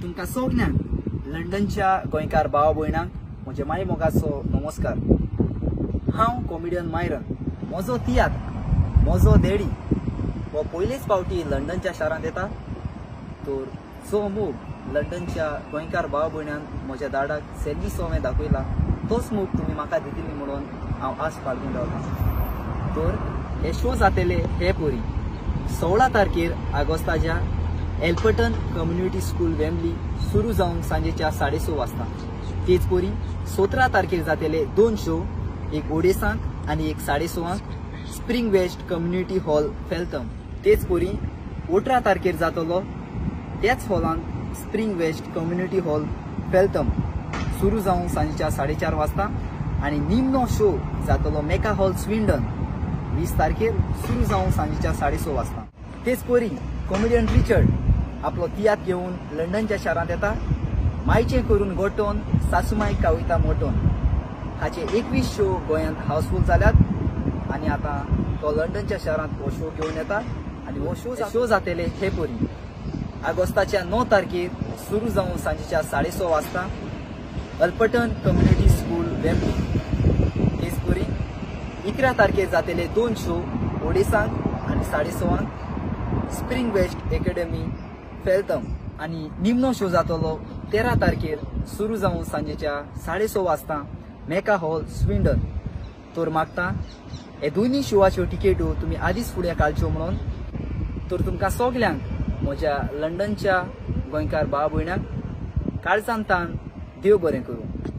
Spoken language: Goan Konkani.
तुमकां सगल्यांक लंडनच्या गोंयकार भाव भयणांक म्हज्या माय मोगाचो नमस्कार. हांव कॉमेडियन मायरन. म्हजो तियात्र म्हजो देडी हो पयलेच फावटी लंडनच्या शारांत येता. तर जो मोग लंडनच्या गोंयकार भाव भयणान म्हज्या दाडाक सेल्ली सोवें दाखयला तोच मोग तुमी म्हाका दितली म्हणून हांव आस बाळगून रावलां. तर हे शो जातले हे परी 16 तारखेर आगोस्ताच्या एल्पटन कम्युनिटी स्कूल वेम्बली सुरू जावन सांजेच्या 6:30 वाजता. तेच परी 17 तारखेर जातले 2 शो, एक ओडेसांक आनी एक 6:30 spring west community hall Feltham. तेच परी 18 तारखेर जातलो त्याच हॉलांत spring west community hall Feltham सुरू जावन सांजेच्या 4:30 वाजता. आनी निमणो शो जातलो मेका हॉल स्विंडन 20 तारखेर सुरू जावन सांजेच्या 6:30 वाजता. तेच परी कॉमेडियन रिचर्ड आपलो तियात्र घेवन लंडनच्या शारांत येता. मायचें करून गोटोन सासुमाय काविता मोटोन हाचे 21 शो गोंयांत हाऊसफूल जाल्यात आनी आतां तो लंडनच्या शारांत हो शो घेवन येता. आनी हो शो जातले हे परी आगोस्ताच्या 9 तारखेर सुरू जावन सांजेच्या 6:30 वाजता अल्पटन कम्युनिटी स्कूल वेम्बली. तेच परी 11 तारखेर जातले 2 शो ओडेसांक आनी 6:30 स्प्रिंग वेस्ट एकेडमी फेल्थम. आनी निमणो शो जातलो 13 तारखेर सुरू जावन सांजेच्या 6:30 वाजता मेका हॉल स्विंडन. तर मागता हे दोनूय शोवाच्यो टिकेटो तुमी आदीच फुडें काडच्यो म्हणून. तर तुमकां सगल्यांक म्हज्या लंडनच्या गोंयकार भाव भयणांक काळजान तान देव बरें करूं.